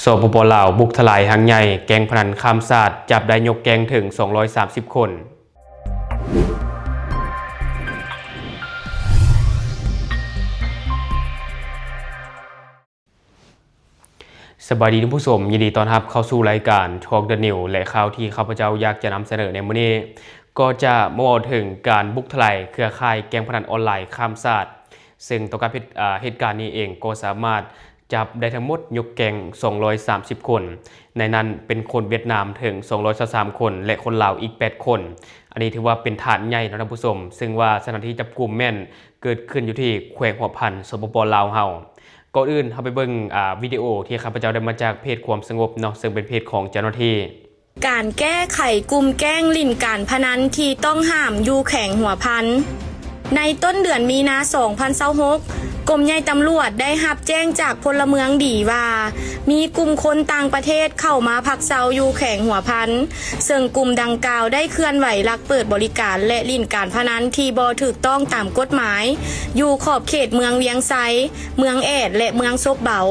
ສປປ ລາວ ບຸກທະລາຍຮັ່ງໃຫຍ່ແກ້ງພະນັນຂ້າມຊາດ, ຈັບໄດ້ຍົກແກ້ງເຖິງສອງຮ້ອຍສາມສິບຄົນ. ສະບາຍດີທ່ານຜູ້ຊົມ, ຍິນດີຕ້ອນຮັບເຂົ້າສູ່ລາຍການ Talk the News ແລະ ຂ່າວທີ່ຂ້າພະເຈົ້າຢາກຈະນຳສະເໜີໃນມື້ນີ້ ກໍຈະມາເວົ້າເຖິງການບຸກທະລາຍເຄືອຂ່າຍແກ້ງພະນັນອອນລາຍຂ້າມຊາດ, ເຊິ່ງຕໍ່ການເຫດ ເຫດການນີ້ເອງກໍສາມາດ ຈັບໄດ້ທັງໝົດຍົກແກ້ງສອງຮ້ອຍສາມສິບຄົນ, ໃນນັ້ນເປັນຄົນຫວຽດນາມເຖິງສອງຮ້ອຍຊາວສາມຄົນ ແລະ ຄົນລາວອີກແປດຄົນ. ອັນນີ້ຖືວ່າເປັນຖານໃຫຍ່ເນາະທ່ານຜູ້ຊົມ, ເຊິ່ງວ່າສະຖານທີ່ຈັບກຸມແມ່ນເກີດຂຶ້ນຢູ່ທີ່ແຂວງຫົວພັນ ສປປ ລາວເຮົາ. ກ່ອນອື່ນເຮົາໄປເບິ່ງ ອາ ວິດີໂອທີ່ຂ້າພະເຈົ້າໄດ້ມາຈາກເພຈຄວາມສະຫງົບເນາະ, ເຊິ່ງເປັນເພຈຂອງເຈົ້າໜ້າທີ່. ການແກ້ໄຂກຸ່ມແກ້ງຫຼິ້ນການພະນັນທີ່ຕ້ອງຫ້າມຢູ່ແຂວງຫົວພັນ. ໃນຕົ້ນເດືອນມີນາ ສອງພັນຊາວຫົກ ກົມໃຫຍ່ຕຳຫຼວດໄດ້ຮັບແຈ້ງຈາກພົນລະເມືອງດີວ່າ ມີກຸ່ມຄົນຕ່າງປະເທດເຂົ້າມາພັກເຊົາຢູ່ແຂວງຫົວພັນ, ເຊິ່ງກຸ່ມດັ່ງກ່າວໄດ້ເຄື່ອນໄຫວລັກເປີດບໍລິການ ແລະ ຫຼິ້ນການພະນັນທີ່ບໍ່ຖືກຕ້ອງຕາມກົດໝາຍ ຢູ່ຂອບເຂດເມືອງວຽງໄຊ, ເມືອງແອດ ແລະ ເມືອງສົບເບົາ.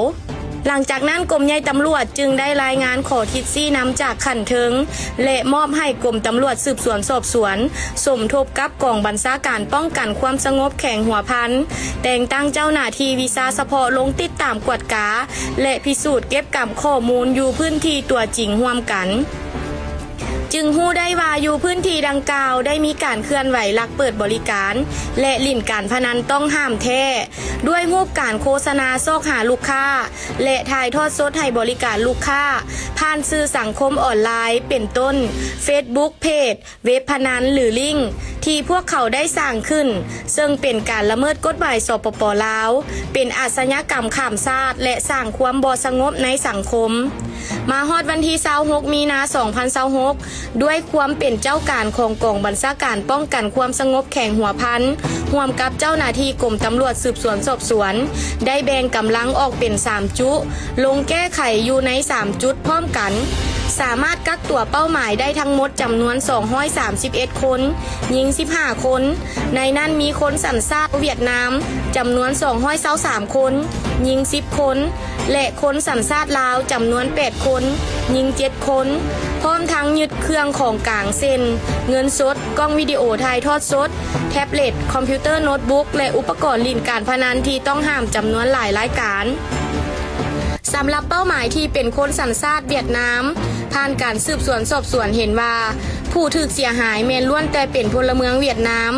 ຫຼັງຈາກນັ້ນ ກົມໃຫຍ່ຕຳຫຼວດຈຶ່ງໄດ້ລາຍງານຂໍທິດຊີ້ນຳຈາກຂັ້ນເທິງ ແລະ ມອບໃຫ້ກົມຕຳຫຼວດສືບສວນສອບສວນ ສົມທົບກັບກອງບັນຊາການປ້ອງກັນຄວາມສະຫງົບແຂວງຫົວພັນ ແຕ່ງຕັ້ງເຈົ້າໜ້າທີ່ວິຊາສະເພາະລົງຕິດຕາມກວດກາ ແລະ ພິສູດເກັບກຳຂໍ້ມູນຢູ່ພື້ນທີ່ຕົວຈິງຮ່ວມກັນ. ຈຶ່ງຮູ້ໄດ້ວ່າຢູ່ພື້ນທີ່ດັ່ງກ່າວໄດ້ມີການເຄື່ອນໄຫວລັກເປີດບໍລິການ ແລະ ຫຼິ້ນການພະນັນຕ້ອງຫ້າມແທ້ ດ້ວຍຮູບການໂຄສະນາຊອກຫາລູກຄ້າ ແລະ ຖ່າຍທອດສົດໃຫ້ບໍລິການລູກຄ້າ ຜ່ານສື່ສັງຄົມອອນລາຍ ເປັນຕົ້ນ ເຟສບຸກເພຈ, ເວັບພະນັນ ຫຼື ລິ້ງ ທີ່ພວກເຂົາໄດ້ສ້າງຂຶ້ນ, ເຊິ່ງເປັນການລະເມີດກົດໝາຍ ສປປ ລາວ, ເປັນອາຊະຍາກຳຂ້າມຊາດ ແລະ ສ້າງຄວາມບໍ່ສະຫງົບໃນສັງຄົມ. ມາຮອດວັນທີຊາວຫົກ ມີນາ ສອງພັນຊາວຫົກ ດ້ວຍຄວາມເປັນເຈົ້າການຂອງກອງບັນຊາການປ້ອງກັນຄວາມສະຫງົບແຂວງຫົວພັນ ຮ່ວມກັບເຈົ້າໜ້າທີ່ກົມຕຳຫຼວດສືບສວນສອບສວນ ໄດ້ແບ່ງກຳລັງອອກເປັນສາມຈຸ ລົງແກ້ໄຂຢູ່ໃນສາມຈຸດພ້ອມກັນ, ສາມາດກັກຕົວເປົ້າໝາຍໄດ້ທັງໝົດຈຳນວນສອງຮ້ອຍສາມສິບເອັດຄົນ, ຍິງສິບຫ້າຄົນ, ໃນນັ້ນມີຄົນສັນຊາດຫວຽດນາມຈຳນວນສອງຮ້ອຍຊາວສາມຄົນ, ຍິງສິບຄົນ ແລະ ຄົນສັນຊາດລາວຈຳນວນແປດຄົນ, ຍິງເຈັດຄົນ, ພ້ອມທັງຍຶດເຄື່ອງຂອງກາງເຊັ່ນ ເງິນສົດ, ກ້ອງວິດີໂອຖ່າຍທອດສົດ, ແທັບເລັດ, ຄອມພິວເຕີໂນດບຸກ ແລະ ອຸປະກອນຫຼິ້ນການພະນັນທີ່ຕ້ອງຫ້າມຈຳນວນຫຼາຍລາຍການ. ສຳລັບເປົ້າໝາຍທີ່ເປັນຄົນສັນຊາດຫວຽດນາມ, ຜ່ານການສືບສວນສອບສວນເຫັນວ່າ ຜູ້ຖືກເສຍຫາຍແມ່ນລ້ວນແຕ່ເປັນພົນລະເມືອງຫວຽດນາມ,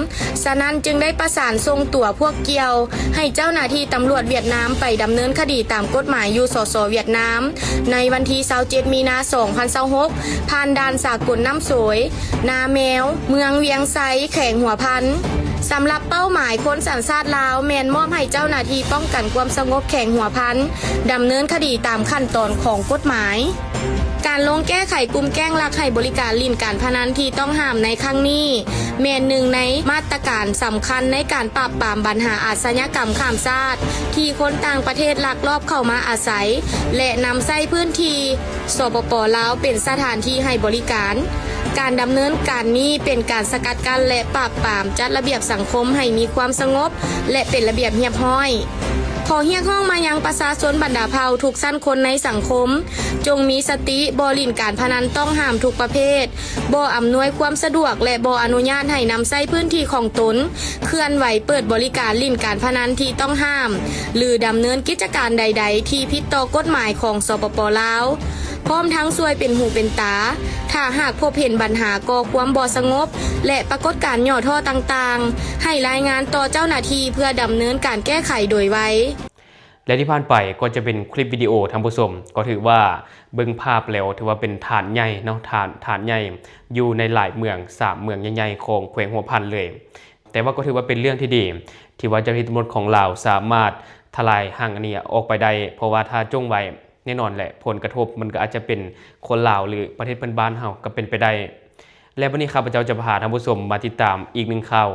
ສະນັ້ນຈຶ່ງໄດ້ປະສານສົ່ງຕົວພວກກ່ຽວໃຫ້ເຈົ້າໜ້າທີ່ຕຳຫຼວດຫວຽດນາມໄປດຳເນີນຄະດີຕາມກົດໝາຍຢູ່ ສສ ຫວຽດນາມ ໃນວັນທີຊາວເຈັດ ມີນາ ສອງພັນຊາວຫົກ ຜ່ານດ່ານສາກົນນ້ຳໂສຍ ນາແມວ ເມືອງວຽງໄຊ ແຂວງຫົວພັນ. ສຳລັບເປົ້າໝາຍຄົນສັນຊາດລາວ ແມ່ນມອບໃຫ້ເຈົ້າໜ້າທີ່ປ້ອງກັນຄວາມສະຫງົບແຂວງຫົວພັນ ດຳເນີນຄະດີຕາມຂັ້ນຕອນຂອງກົດໝາຍ. ການລົງແກ້ໄຂກຸ່ມແກ້ງລັກໃຫ້ບໍລິການຫຼິ້ນການພະນັນທີ່ຕ້ອງຫ້າມໃນຄັ້ງນີ້ ແມ່ນໜຶ່ງໃນມາດຕະການສຳຄັນໃນການປາບປາມບັນຫາອາຊະຍາກຳຂ້າມຊາດ ທີ່ຄົນຕ່າງປະເທດລັກລອບເຂົ້າມາອາໄສ ແລະ ນຳໃຊ້ພື້ນທີ່ ສປປ ລາວ ເປັນສະຖານທີ່ໃຫ້ບໍລິການ. ການດຳເນີນການນີ້ເປັນການສະກັດກັ້ນ ແລະ ປາບປາມ, ຈັດລະບຽບສັງຄົມໃຫ້ມີຄວາມສະຫງົບ ແລະ ເປັນລະບຽບຮຽບຮ້ອຍ. ຂໍຮຽກຮ້ອງມາຍັງປະຊາຊົນບັນດາເຜົ່າທຸກຊັ້ນຄົນໃນສັງຄົມ, ຈົ່ງມີສະຕິ, ບໍ່ຫຼິ້ນການພະນັນຕ້ອງຫ້າມທຸກປະເພດ, ບໍ່ອຳນວຍຄວາມສະດວກ ແລະ ບໍ່ອະນຸຍາດໃຫ້ນຳໃຊ້ພື້ນທີ່ຂອງຕົນ ເຄື່ອນໄຫວເປີດບໍລິການຫຼິ້ນການພະນັນທີ່ຕ້ອງຫ້າມ ຫຼື ດຳເນີນກິດຈະການໃດໆທີ່ຜິດຕໍ່ກົດໝາຍຂອງ ສປປ ລາວ, ພ້ອມທັງຊ່ວຍເປັນຫູເປັນຕາ ຖ້າຫາກພົບເຫັນບັນຫາກໍ່ຄວາມບໍ່ສະຫງົບ ແລະ ປາກົດການຫຍໍ້ທໍ້ຕ່າງໆ ໃຫ້ລາຍງານຕໍ່ເຈົ້າໜ້າທີ່ເພື່ອດຳເນີນການແກ້ໄຂໂດຍໄວ. ແລະ ທີ່ຜ່ານໄປກໍຈະເປັນຄລິບວິດີໂອ, ທ່ານຜູ້ຊົມ, ກໍຖືວ່າເບິ່ງພາບແລ້ວຖືວ່າເປັນຖານໃຫຍ່ເນາະ, ຖານ, ຖານໃຫຍ່ຢູ່ໃນຫຼາຍເມືອງ, ສາມເມືອງໃຫຍ່ໆຂອງແຂວງຫົວພັນເລີຍ. ແຕ່ວ່າກໍຖືວ່າເປັນເລື່ອງທີ່ດີ ທີ່ວ່າເຈົ້າໜ້າທີ່ຕຳຫຼວດຂອງລາວສາມາດທະລາຍຮັ່ງອັນນີ້ອອກໄປໄດ້, ເພາະວ່າຖ້າຈົ່ງໄວ້ ແນ່ນອນແຫຼະ ຜົນກະທົບມັນກໍອາດຈະເປັນຄົນລາວ ຫຼື ປະເທດເພື່ອນບ້ານເຮົາກໍເປັນໄປໄດ້. ແລະ ບັດນີ້ຂ້າພະເຈົ້າຈະພາທ່ານຜູ້ຊົມມາຕິດຕາມອີກໜຶ່ງຂ່າວ.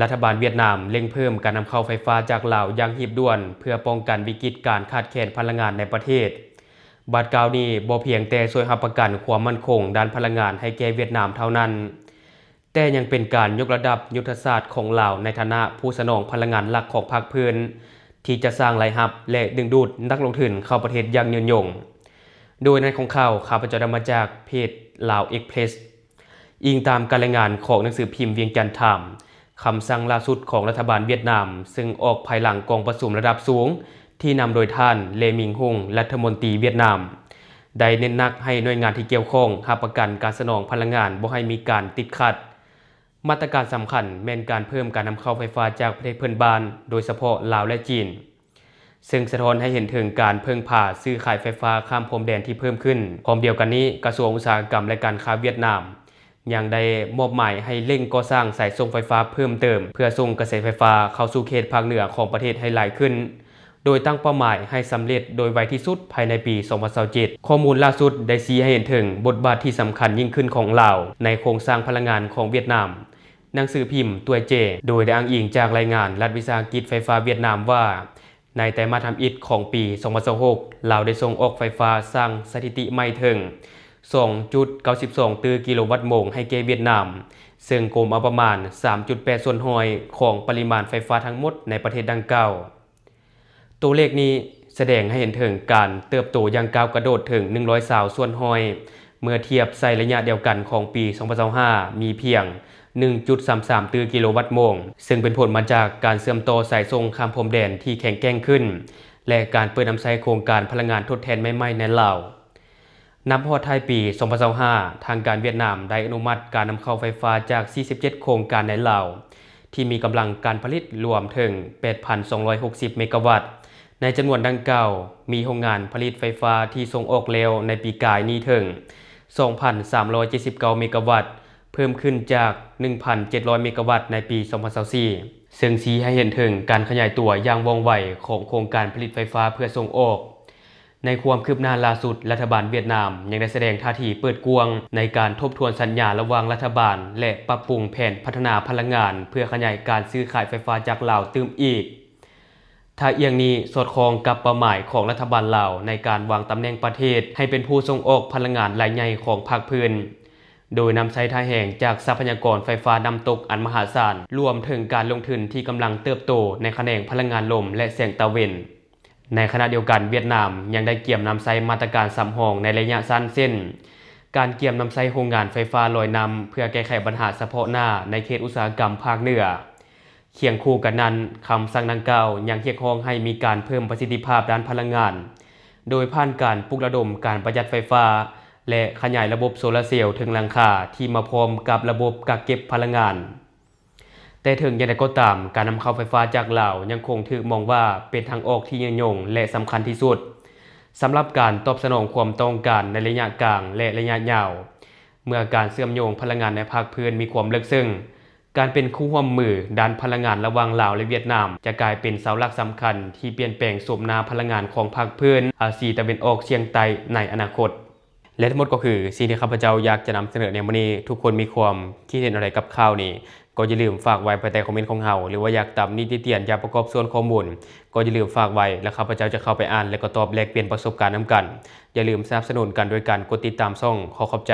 ລັດຖະບານຫວຽດນາມເລັ່ງເພີ່ມການນຳເຂົ້າໄຟຟ້າຈາກລາວຢ່າງຮີບດ່ວນ ເພື່ອປ້ອງກັນວິກິດການຂາດແຄນພະລັງງານໃນປະເທດ. ບາດກ່າວນີ້ບໍ່ພຽງແຕ່ຊ່ວຍຮັບປະກັນຄວາມໝັ້ນຄົງດ້ານພະລັງງານໃຫ້ແກ່ຫວຽດນາມເທົ່ານັ້ນ, ແຕ່ຍັງເປັນການຍົກລະດັບຍຸດທະສາດຂອງລາວໃນຖານະຜູ້ສະໜອງພະລັງງານຫຼັກຂອງພາກພື້ນ ທີ່ຈະສ້າງລາຍຮັບ ແລະ ດຶງດູດນັກລົງທຶນເຂົ້າປະເທດຢ່າງຍືນຍົງ. ໂດຍໃນຂອງຂ່າວ ຂ້າພະເຈົ້າໄດ້ມາຈາກເພຈ Lao Express. ອີງຕາມການລາຍງານຂອງໜັງສືພິມວຽງຈັນທາມ, ຄຳສັ່ງລ່າສຸດຂອງລັດຖະບານຫວຽດນາມ ເຊິ່ງອອກພາຍຫຼັງກອງປະຊຸມລະດັບສູງ ທີ່ນຳໂດຍທ່ານ ເລ ມິງຮຸງ ລັດຖະມົນຕີຫວຽດນາມ ໄດ້ເນັ້ນໜັກໃຫ້ໜ່ວຍງານທີ່ກ່ຽວຂ້ອງ ຮັບປະກັນການສະໜອງພະລັງງານບໍ່ໃຫ້ມີການຕິດຂັດ. ມາດຕະການສຳຄັນແມ່ນການເພີ່ມການນຳເຂົ້າໄຟຟ້າຈາກປະເທດເພື່ອນບ້ານ, ໂດຍສະເພາະລາວ ແລະ ຈີນ, ເຊິ່ງສະທ້ອນໃຫ້ເຫັນເຖິງການເພິ່ງພາຊື້ຂາຍໄຟຟ້າຂ້າມພົມແດນທີ່ເພີ່ມຂຶ້ນ. ພ້ອມດຽວກັນນີ້, ກະຊວງອຸດສາຫະກຳ ແລະ ການຄ້າຫວຽດນາມ ຍັງໄດ້ມອບໝາຍໃຫ້ເລັ່ງກໍ່ສ້າງສາຍສົ່ງໄຟຟ້າເພີ່ມເຕີມ ເພື່ອສົ່ງກະແສໄຟຟ້າເຂົ້າສູ່ເຂດພາກເໜືອຂອງປະເທດໃຫ້ຫຼາຍຂຶ້ນ, ໂດຍຕັ້ງເປົ້າໝາຍໃຫ້ສຳເລັດໂດຍໄວທີ່ສຸດພາຍໃນປີສອງພັນຊາວເຈັດ. ຂໍ້ມູນລ່າສຸດໄດ້ຊີ້ໃຫ້ເຫັນເຖິງບົດບາດທີ່ສຳຄັນຍິ່ງຂຶ້ນຂອງລາວໃນໂຄງສ້າງພະລັງງານຂອງຫວຽດນາມ. ໜັງສືພິມ Tuổi Trẻ ໂດຍໄດ້ອ້າງອີງຈາກລາຍງານລັດວິສາຫະກິດໄຟຟ້າຫວຽດນາມວ່າ, ໃນໄຕມາດທຳອິດຂອງປີສອງພັນຊາວຫົກ ລາວໄດ້ສົ່ງອອກໄຟຟ້າສ້າງສະຖິຕິໃໝ່ເຖິງສອງຈຸດເກົ້າສິບສອງຕື້ກິໂລວັດໂມງໃຫ້ແກ່ຫວຽດນາມ, ເຊິ່ງກວມເອົາປະມານສາມຈຸດແປດສ່ວນຮ້ອຍຂອງປະລິມານໄຟຟ້າທັງໝົດໃນປະເທດດັ່ງກ່າວ. ຕົວເລກນີ້ສະແດງໃຫ້ເຫັນເຖິງການເຕີບໂຕຢ່າງກ້າວກະໂດດເຖິງໜຶ່ງຮ້ອຍຊາວສ່ວນຮ້ອຍ ເມື່ອທຽບໃສ່ໄລຍະດຽວກັນຂອງປີສອງພັນຊາວຫ້າ ມີພຽງໜຶ່ງຈຸດສາມສາມຕື້ກິໂລວັດໂມງ, ເຊິ່ງເປັນຜົນມາຈາກການເຊື່ອມຕໍ່ສາຍສົ່ງຂ້າມພົມແດນທີ່ແຂງແກ່ງຂຶ້ນ ແລະ ການເປີດນຳໃຊ້ໂຄງການພະລັງງານທົດແທນໃໝ່ໆໃນລາວ. ນັບຮອດທ້າຍປີສອງພັນຊາວຫ້າ ທາງການຫວຽດນາມໄດ້ອະນຸມັດການນຳເຂົ້າໄຟຟ້າຈາກສີ່ສິບເຈັດໂຄງການໃນລາວ ທີ່ມີກຳລັງການຜະລິດລວມເຖິງແປດພັນສອງຮ້ອຍຫົກສິບເມກາວັດ. ໃນຈຳນວນດັ່ງກ່າວ ມີໂຮງງານຜະລິດໄຟຟ້າທີ່ສົ່ງອອກແລ້ວໃນປີກາຍນີ້ເຖິງສອງພັນສາມຮ້ອຍເຈັດສິບເກົ້າເມກາວັດ, ເພີ່ມຂຶ້ນຈາກໜຶ່ງພັນເຈັດຮ້ອຍເມກາວັດໃນປີສອງພັນຊາວສີ່ ເຊິ່ງຊີ້ໃຫ້ເຫັນເຖິງການຂະຫຍາຍຕົວຢ່າງວ່ອງໄວຂອງໂຄງການຜະລິດໄຟຟ້າເພື່ອສົ່ງອອກ. ໃນຄວາມຄືບໜ້າລ່າສຸດ, ລັດຖະບານຫວຽດນາມຍັງໄດ້ສະແດງທ່າທີເປີດກວ້າງໃນການທົບທວນສັນຍາລະຫວ່າງລັດຖະບານ ແລະ ປັບປຸງແຜນພັດທະນາພະລັງງານ ເພື່ອຂະຫຍາຍການຊື້ຂາຍໄຟຟ້າຈາກລາວຕື່ມອີກ. ທ່າອ່ຽງນີ້ສອດຄ່ອງກັບເປົ້າໝາຍຂອງລັດຖະບານລາວໃນການວາງຕຳແໜ່ງປະເທດໃຫ້ເປັນຜູ້ສົ່ງອອກພະລັງງານລາຍໃຫຍ່ຂອງພາກພື້ນ, ໂດຍນຳໃຊ້ທ່າແຮງຈາກຊັບພະຍາກອນໄຟຟ້ານ້ຳຕົກອັນມະຫາສານ, ລວມເຖິງການລົງທຶນທີ່ກຳລັງເຕີບໂຕໃນຂະແໜງພະລັງງານລົມ ແລະ ແສງຕາເວັນ. ໃນຂະນະດຽວກັນ, ຫວຽດນາມຍັງໄດ້ກຽມນຳໃຊ້ມາດຕະການສຳຮອງໃນໄລຍະສັ້ນ ເຊັ່ນ ການກຽມນຳໃຊ້ໂຮງງານໄຟຟ້າລອຍນ້ຳເພື່ອແກ້ໄຂບັນຫາສະເພາະໜ້າໃນເຂດອຸດສາຫະກຳພາກເໜືອ. ຄຽງຄູ່ກັນນັ້ນ, ຄຳສັ່ງດັ່ງກ່າວຍັງຮຽກຮ້ອງໃຫ້ມີການເພີ່ມປະສິດທິພາບດ້ານພະລັງງານ, ໂດຍຜ່ານການປຸກລະດົມການປະຢັດໄຟຟ້າ ແລະ ຂະຫຍາຍລະບົບໂຊລາເຊວເທິງຫຼັງຄາທີ່ມາພ້ອມກັບລະບົບກັກເກັບພະລັງງານ. ແຕ່ເຖິງຢ່າງໃດກໍຕາມ, ການນຳເຂົ້າໄຟຟ້າຈາກລາວຍັງຄົງຖືກມອງວ່າເປັນທາງອອກທີ່ຍືນຍົງ ແລະ ສຳຄັນທີ່ສຸດ ສຳລັບການຕອບສະໜອງຄວາມຕ້ອງການໃນໄລຍະກາງ ແລະ ໄລຍະຍາວ. ເມື່ອການເຊື່ອມໂຍງພະລັງງານໃນພາກພື້ນມີຄວາມເລິກເຊິ່ງ, ການເປັນຄູ່ຮ່ວມມືດ້ານພະລັງງານລະຫວ່າງລາວ ແລະ ຫວຽດນາມ ຈະກາຍເປັນເສົາຫຼັກສຳຄັນທີ່ປ່ຽນແປງໂສມໜ້າພະລັງງານຂອງພາກພື້ນອາຊີຕາເວັນອອກສຽງໃຕ້ໃນອະນາຄົດ. ແລະ ທັງໝົດກໍຄືສິ່ງທີ່ຂ້າພະເຈົ້າຢາກຈະນຳສະເໜີໃນມື້ນີ້. ທຸກຄົນມີຄວາມຄິດເຫັນແນວໃດກັບຂ່າວນີ້ ກໍຢ່າລືມຝາກໄວ້ພາຍໃຕ້ຄອມເມັນຂອງເຮົາ ຫຼືວ່າຢາກຕຳໜິຕິຕຽນ ຢາກປະກອບສ່ວນຂໍ້ມູນ ກໍຢ່າລືມຝາກໄວ້ ແລະ ຂ້າພະເຈົ້າຈະເຂົ້າໄປອ່ານ ແລະ ກໍຕອບແລກປ່ຽນປະສົບການນຳກັນ. ຢ່າລືມສະໜັບສະໜູນກັນໂດຍການກົດຕິດຕາມຊ່ອງ. ຂໍຂອບໃຈ.